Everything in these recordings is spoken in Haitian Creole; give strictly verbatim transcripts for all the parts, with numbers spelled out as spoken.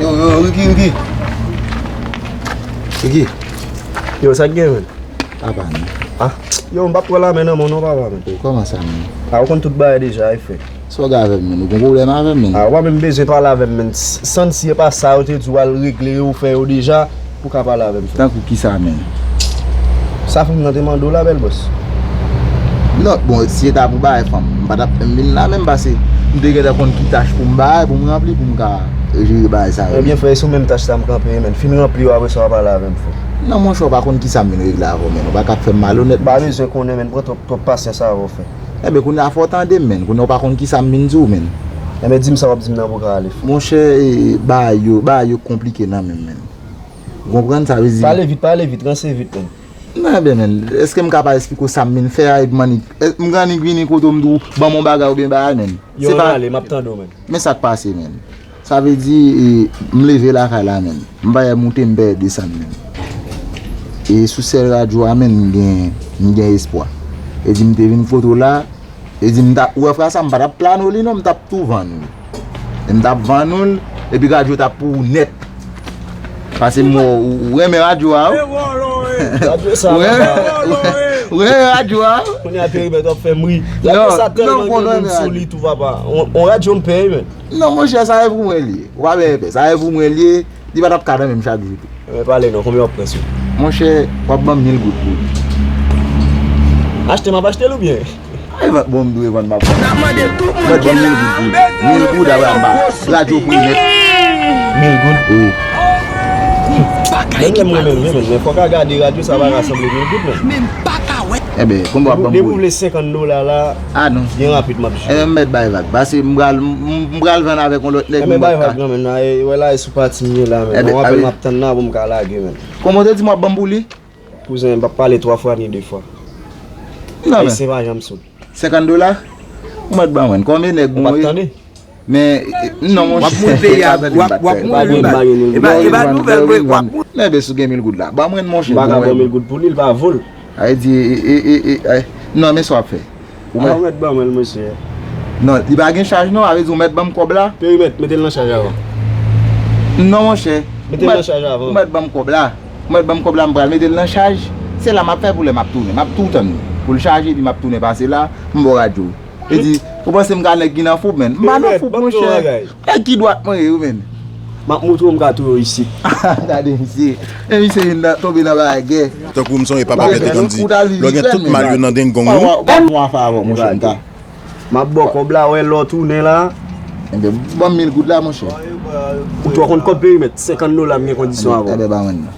Yo, yo, Ricky, Ricky. Ricky. Yo, sa k gen, menn? Apa, non. Ah, yo, m p ap pran lamen nan men w non, papa, menn. Yo, kòman sa, menn? Ah, ou konn tout bagay deja, wi, frè. Sa w gen avè m, menn? Ou gen pwoblèm avè m, menn? Ah, ou pa menm bezwen pale avè m, menn. S-, Santi, e pa sa, yo te di w al regle yo, fè yo deja, pou w ka pale avè m, frè. Tankou kisa, menn? Sa fanm nan te mande w la, bèl bòs? Non, bon, si se ta pou bay fanm, m pa t ap menm vin la menm, pase m te gentan konn ki tach pou m bay, pou m ranpli, pou m ka jere bagay sa yo. Ebyen, frè, e sou menm tach sa m kanpe, menn. Fin ranpli yo, apre sa, w a pale avè m, frè. Non, monchè, w pa konn kisa m vin regle avè w, menn. Ou pa ka ap fè m malonèt, monchè. M pa bezwen konnen, menn. M pran twòp, twòp pasyans avè w, frè. Ebyen, kounye a fò w tande m, menn. Kounye a w pa konn kisa m vin di w, menn. Ebyen, di m sa w ap di m nan pou w ka ale, frè. Monchè, e, bagay yo, bagay yo konplike nan men m, menn. Ou konprann sa vle di? Pale vit, pale vit, ranse vit, menn. Non, ebyen, menn, èske m ka pa esplike w sa m vin fè a, epi m annik, e, m annik vini kote w m di w, ban m yon bagay oubyen bagay, menn? Yo, ann ale, m ap tande w, menn. Men sa k pase, menn. Sa vle di, e, m leve lakay la, menn. M pa wè moute, m pa wè desann, menn. E sou sèl radyo a, menn, m gen, m gen espwa. E di m te vin kote w la, e di m t ap, ou wè frè sa, m pa t ap plane w li non, m t ap tou vann ou. E m t ap vann ou l, epi radyo t ap pou ou nèt. Pase m wè w, ou renmen radyo a, wi. Radyo sa, ou renmen, papa. Ou renmen radyo a, wi. Kounye a perimèt w ap fè m ri. Radyo sa tèlman gen moun sou li tou, papa. On, on radyo m peye, menn. Non, monchè, sa e pou mwen li ye. Ou pa bèbè, sa e pou mwen li ye. Li pa t ap ka nan men m chak jou tou. Ebyen, pale non, konbyen w ap pran sou? Monchè, w ap ban m mil goud pou li. Achte, m ap achte l oubyen? Ay, bon, m dwe vann, m ap vann. Mèt ban m mil goud pou li. Mil goud, apre m ba radyo pou li nèt. Mil goud? Wi. Menm lè m renmen l, wi, men, men fòk a gade radyo sa pa ka sanble mil goud, men. Ebyen, konbyen w ap ban m pou li? Depi w vle senkant dola la, a non, byen rapid m ap jere. Ebyen, m mèt bay vag. Pase m pral, m, m, m pral vann avèk yon lòt nèg, ebyen, bay vag, granmèm, nan, e, wè la, e sou pati m ye la, men. Ebyen, m ap tann nan pou m ka lage, men. Kòman w te di m w ap ban m pou li? Kouzen, m p ap pale twa fwa ni de fwa. Non, men. Ayisyen pa janm soud. Senkant dola? Ou mèt ban mwen. Kòm e nèg mwen ye. Ou pa t tande? Men, e, non, monchè. W ap mouri peyi a, w ap, w ap mouri, baz. E pa, e pa nouvèl vre, w ap mouri. Nèbe, si w gen mil goud la, ban mwen, monchè. M pa ka ban mil goud pou li, li pa vo l. Sa vle di, e, e, e, e, e, non, men sa w ap fè. Ou mèt ban mwen l, monchè. Non, li pa gen chaj non, sa vle di ou mèt ban m kòb la. Perimèt, mete l nan chaj avan. Non, monchè. Mete l nan chaj avan. Ou mèt ban m kòb la. Ou mèt ban m kòb la, m pral mete l nan chaj. Se la m ap fè pou lè m ap tounen. M ap tou tann li. Pou l chaje, epi m ap tounen pase la, m ba w radyo. E di, ou panse m ka nèg ki nan foub, menn? M pa nan foub, monchè. Nèg ki dwat mwen ye, wi, menn. M ap moutre w m ka touye w isit. Gade misye. E misye vin nan, tonbe nan bagay gè. Tankou m sonje papa mwen te konn di, lè w gen tout mal yo nan dengong ou. W ap mwa favè, monchè, m ka. M ap ba w kòb la, wè, lè w tounen la. Ebyen, ban m mil goud la, monchè. Ou twò konn kòb perimèt, senkant dola m gen kondisyon avè w. Ebyen, ba mwen nan.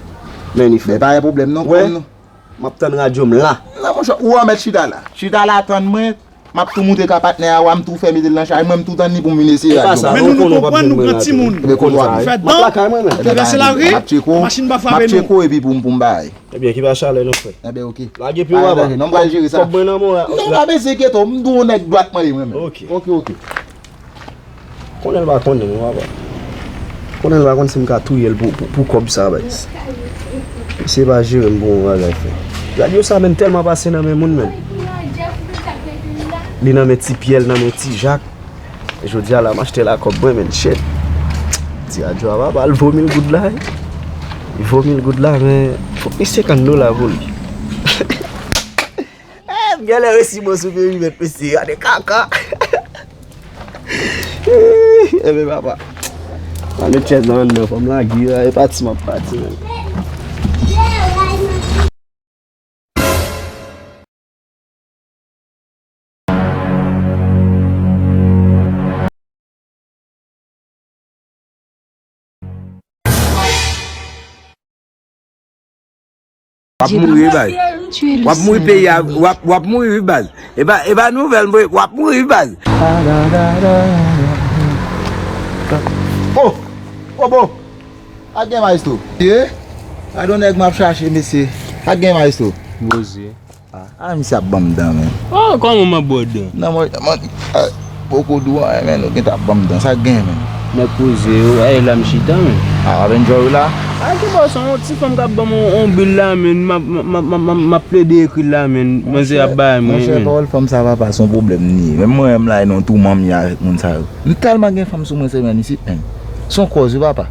Men li fè. Men pa gen pwoblèm non, konn nou. M ap tann radyo m la. Non, monchè, ou an mèt chita la. Chita la, tann mwen. M ap tou moute ka patnè a, w a m tou fè mete l nan chay mwen, m tou tann li pou m vin eseye radyo m. Men nou, nou konprann, nou pran timoun. Ebyen, konn sa, wi. M ap lakay mwen menm. Travèse lari, machin pa frape nou. M ap tcheke w, epi pou m, pou m bay. Ebyen, ki pa chalè non, frè. Ebyen, oke. Lage pye w, papa. Non, m pral jere sa. Kòb mwen nan men w la. Non, pa bezwen enkyete w, m di w nèg dwat mwen ye mwen menm. Oke. Oke, oke. Konnen l pa konnen non, papa. Konnen l pa konn si m ka touye l pou, pou, pou kòb sa, baz. Misye pa jere m pou yon bagay, frè. Radyo sa, menn, tèlman pase nan men moun, menn. Li nan men Ti Pyè, l nan men Ti Jak. Jodi a la, m achte l a kòb mwen, menn, shit. Ti radyo a, papa, l vo mil goud la, wi. Li vo mil goud la, men fòk li senkant dola pou li. Eh, m genlè resi bon sou perimèt, mesye, gade kaka. Ebyen, papa. Mande chèz la anndan, fò m lage, e pati m ap pati, menn. W ap mouri, wi, baz. W ap mouri, peyi a, w ap, w ap mouri, wi, baz. E pa, e pa nouvèl, mwen, w ap mouri, wi, baz. Oh! Oh, bon! Ak gen maestro. Ye? Gade yon nèg m ap chache, mesye. Ak gen maestro. Poze. Ah, ah, misye ap ban m dan, men. Oh, kòman m ap ba w dan? Non, mwen, mwen, ah, poko di w anyen, men, ou gentan ap ban m dan. Sa k gen, men? Nèg poze yo, ay la m chita, men. Ah, w ap enjoy ou la? Ah, ki bò, se yon ti fanm k ap ban m yon, yon bil la, men, m ap, m ap, m ap, m ap, m ap plede ekri l la, men, manzè ap bay mwen, men. Monchè, pawòl fanm sa, papa, se yon pwoblèm li ye. Menm mwen menm la, e nan toulman m ye avèk moun sa yo. M tèlman gen fanm sou mwen semèn isit, men. Se yon kòz wi papa.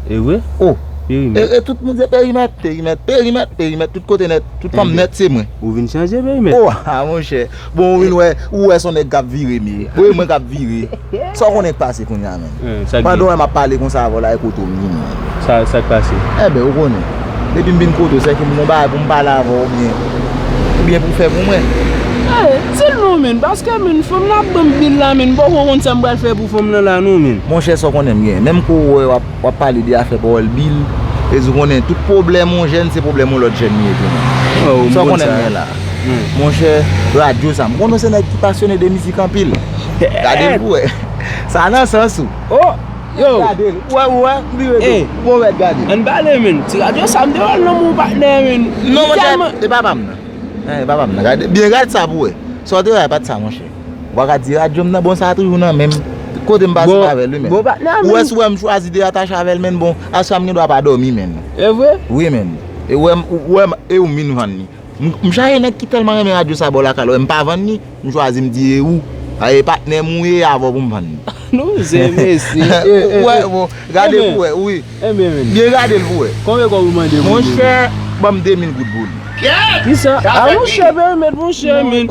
E vre? Oh. Perimèt. E, e tout moun se perimèt, perimèt, perimèt, perimèt, tout kote nèt, tout fanm nèt se mwen. Ou vin chanje perimèt. Oh, ah, monchè. Bon, ou vin wè, ou wè se yon nèg k ap vire m ye. Ou wè mwen k ap vire. Sa w konnen k pase kounye a menm. Pandan w wè m ap pale konsa avè w la, e kote w m vini. Sa, sa k pase? Enben, ou konnen. Depi m vin kote w, se ke m gon bagay pou m pale avè w oubyen, oubyen pou w fè pou mwen. Di l non, menn, paske, menn, fanm nan ap ban m bil la, menn, m poko konn sa m pral fè pou fanm nan la, non, menn. Monchè, sa w konnen m gen. Menm kou w wè w ap, w ap pale de afè pawòl bil, e di w konnen tout pwoblèm yon jèn, se pwoblèm yon lòt jèn li ye tou, menn. Sa w konnen m gen la. Monchè, radyo sa, m konnen w se nèg ki pasyone de mizik anpil. Gade l pou wè. Sa nan sans ou. Oh, yo. Gade l. Ou wè, ou wè, m vire do. Ou mèt gade. Ann pale, menn. Ti radyo sa, m te wè l nan men yon patnè, menn. Non, monchè, e pa pa m nan. E pa pa m nan. Gade, byen gade sa pou wè. Sa w te wè, e pa t sa, monchè. Ou pa ka di radyo m nan, bon, sa toujou nan men m. Kote m pase pa avè l, wi, menn. Bon, patnè, ou wè, si w wè m chwazi detache avè l, menn, bon, aswè a m gen dwa pa dòmi, menn. E vre? Wi, menn. E ou wè m, ou wè m, e ou m vin vann li. M, m chaje nèg ki tèlman renmen radyo sa bò lakay la, m pa vann li, m chwazi m di e ou, a e patnè m ou ye avè w pou m vann li. Nou se mesye. Ou wè, bon, gade pou wè, wi. Byen gade l pou wè. Konbyen kòb ou mande pou li? Monchè, ban m de mil goud pou li. Kisa? A monchè, perimèt, monchè, men.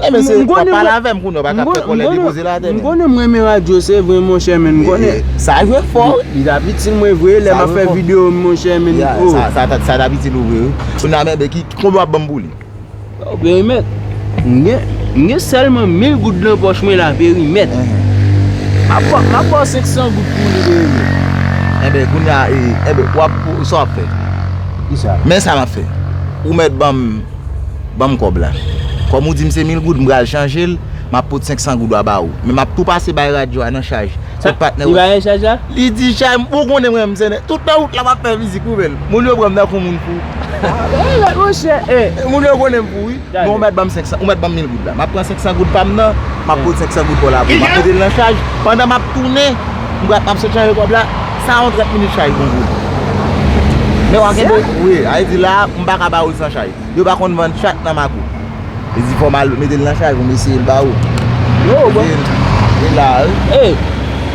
Enben se, w ap pale avè m kounye a, w pa ka fè kòlè depoze l atè, menn. M konnen m renmen radyo, se vre, monchè, men m konnen. Sa jwe fò. Li t ap itil mwen vre, lè m ap fè videyo, monchè, men. Sa, sa, sa t ap itil ou vre, wi. Kounye a, men, ki, konbyen w ap ban m pou li? Yo, perimèt. M gen, m gen sèlman mil goud nan pòch mwen la, perimèt. M ap ba, m ap ba w senk san goud pou li, perimèt. Enben, kounye a, e, enben, w ap, sa w ap fè? Kisa? Men sa m ap fè. Ou mèt ban m, ban m kòb la. Kòm ou di m se mil goud, m pral chanje l, m ap pot senk san goud la ba ou. Men m ap tou pase bay radyo a nan chaj. Kot patnè w? Li pa gen chaj la? Li di chaj, ou konnen mwen, m se nèg. Tout nan wout la, m ap fè mizik, ou menm. Moun yo pran m tankou moun fou. Monchè, e. Moun yo konnen m fou, wi. Men ou mèt ban m senk san, ou mèt ban m mil goud la. M ap pran senk san goud pa m nan, m ap pot senk san goud pou la pou m ap mete l nan chaj. Pandan m ap tounen, m pral, m ap sot chanje kòb la, sa yon trant minit chaj gon goud. Men w a kenbe, wi, a di la, m pa ka ba ou l san chaj. Yo pa konn vann chat nan Makou. Li di fò m al mete l nan chay pou m eseye l ba ou. Yo, bon. E la, wi. Ey,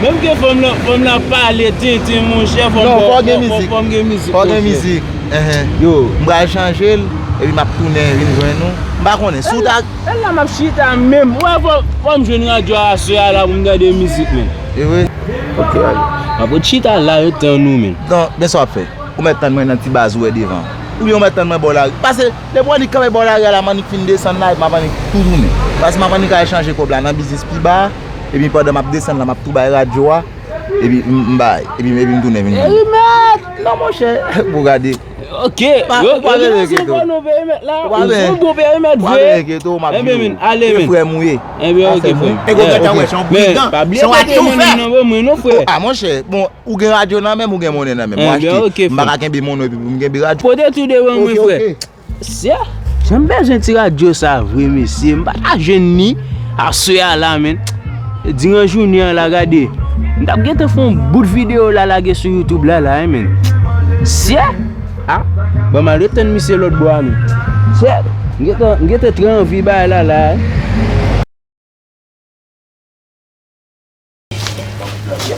menm ke fanm lan, fanm lan ap pale tenten, monchè, fò m, fò, fò, fò m gen mizik. Fò gen mizik. Enhen. Yo. M pral chanje l, epi m ap tounen vin jwenn ou. M pa konnen. Si w ta... Lè la m ap chita menm. Wè, fò, fò m jwenn radyo a aswè a la pou m tande mizik, menn. E vre? Ok, ale. M ap ret chita la, ret tann ou, menn. Non, men sa w ap fè. Ou mèt tann mwen nan ti baz ou wè devan. Oubyen ou mèt tann mwen bò lari. Pase, depi w annik kanpe bò lari a la, m annik fin desann la, epi m ap annik tou tounen. Pase m ap annik al chanje kòb la nan biznis pi ba a, epi pandan m ap desann la, m ap tou bay radyo a, epi m, m bay, epi, epi m tounen vin jwenn ou. Perimèt! Non, monchè, bon gade. Ok, yo, yo gen rezon pou nou perimèt la. Ou se yon bon perimèt vre. Enben, men, ale, men. E frè m ou ye. Enben, ok, frè m. E gon gentan wè, se yon pridan. Men, pa bliye pote monnen nan men mwen, non, frè. Ah, monchè, bon, ou gen radyo nan men m, ou gen monnen nan men m. Ou achte. M pa ka kenbe monnen epi pou m kenbe radyo. Pote tou devan mwen, frè. Sè, jan m bezwen ti radyo sa vre, mesye. M pa ta jwenn li aswè a la, menn. Diran jounen an la, gade. M t ap gentan fè yon bout videyo la lage sou YouTube la, la, wi, menn. Sè, ah, ban m al ret tann misye lòt bò a, menn. Sè, m gentan, m gentan trè anvi bagay la, la, wi.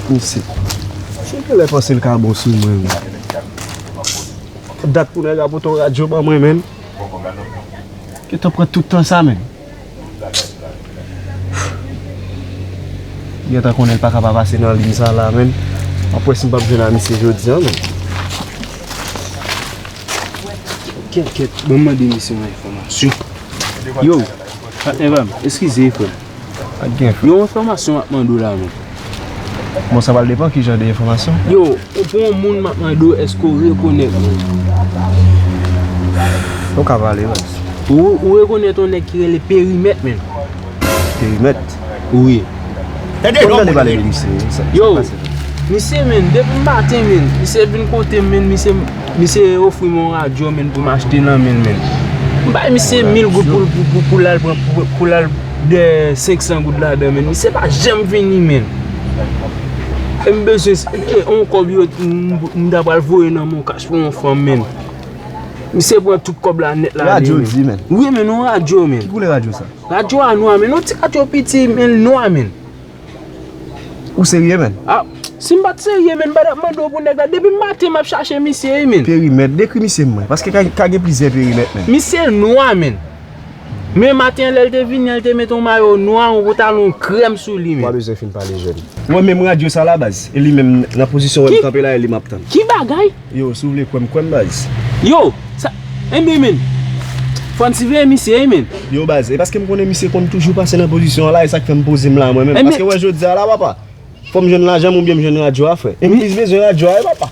Misye. Misye genlè panse l ka bon sou mwen, wi. Dat pou nèg la pote yon radyo ban mwen, menn. Gentan pran tout tan sa, menn. Gentan konnen l pa ka pa pase nan liy sa la, menn. M ap wè si m p ap jwenn a misye jodi a, menn. Kèt, kèt, ban m mande misye yon enfòmasyon. Yo, patnè pa m, eskize, frè m. Pa t gen, frè. Yon enfòmasyon m ap mande w la, menn. Bon, sa pral depann ki jan de enfòmasyon. Yo, ou pou yon moun m ap mande w, èske w rekonèt mwen? Ou ka pale, baz. Ou, ou rekonèt yon nèg ki rele Perimèt, menn? Perimèt? Wi. Fò m tande pale de misye, sa, sa k pase? Yo, misye, menn, depi maten, menn, misye vin kote m, menn, misye, misye ofri m yon radyo, menn, pou m achte nan men l, menn. M bay misye mil goud pou, pou, pou, pou l al pran, pou, pou l al dèyè senk san goud ladan, menn. Misye pa janm vini, menn. E m bezwen, e, yon kòb yo, m, m ta pral voye nan men w kach pou yon fanm, menn. Misye pran tout kòb la nèt la, menn. Radyo di, menn. Wi, menn, yon radyo, menn. Ki koulè radyo sa? Radyo a nwa, menn. Yon ti radyo piti, menn, nwa, menn. Ou serye, menn? Ah, Si m pa t serye, menn, m pa t ap mande w pou nèg la. Depi maten m ap chache misye, wi, menn. Perimèt, dekri misye mwen. Paske ka, ka gen plizyè perimèt, menn. Misye nwa, menn. Men maten an, lè l te vini an, l te mete yon mayo nwa, yon pantalon krèm sou li, menn. Ou pa bezwen fin pale, jèn. Mwen menm radyo sa la, baz. E li menm nan pozisyon wè m kanpe la, e li m ap tann. Ki bagay? Yo, si w vle kwè m, kwè m, baz. Yo, sa, enben, menn. Fò n siveye misye, wi, menn. Yo, baz, e paske m konnen misye konn toujou pase nan pozisyon an la, e sa k fè m poze m la, mwen menm. Paske wè jodi a la, papa. Fò m jwenn lajan m oubyen m jwenn radyo a, frè. E m plis bezwen radyo a, wi, papa.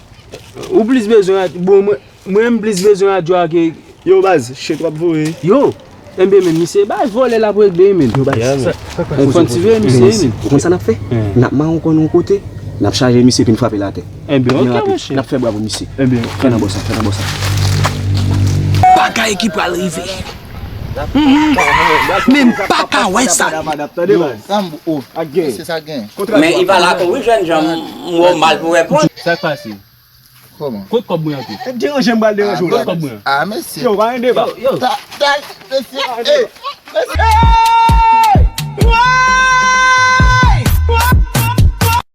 Ou plis bezwen radyo. Bon, mwen, mwen, m plis bezwen radyo a ke. Yo, baz, shit w ap voye. Yo, enben, menn, misye bay vòlè l ap regle, menn. Yo, baz, sa, sa k pase? Fò n siveye misye, menn. Ou konn sa n ap fè? N ap mare yon kòn yon kote, n ap chaje misye epi n frape l atè. Enben, oke, monchè. N ap fè bwa pou misye. Enben, fè nan bò sa, fè nan bò sa. Bagay ki pral rive. Men m pa ka wè sa. Men Ivan la tou wi jèn jan m wè w mal pou reponn. Sa k pase? Kòman? Kot kòb mwen an tou? Ap deranje m pral deranje w la. Kot kòb mwen an? Ah mesye. Yo, pa gen deba. Yo, yo. Ta, ta, mesye. Ey, mesye.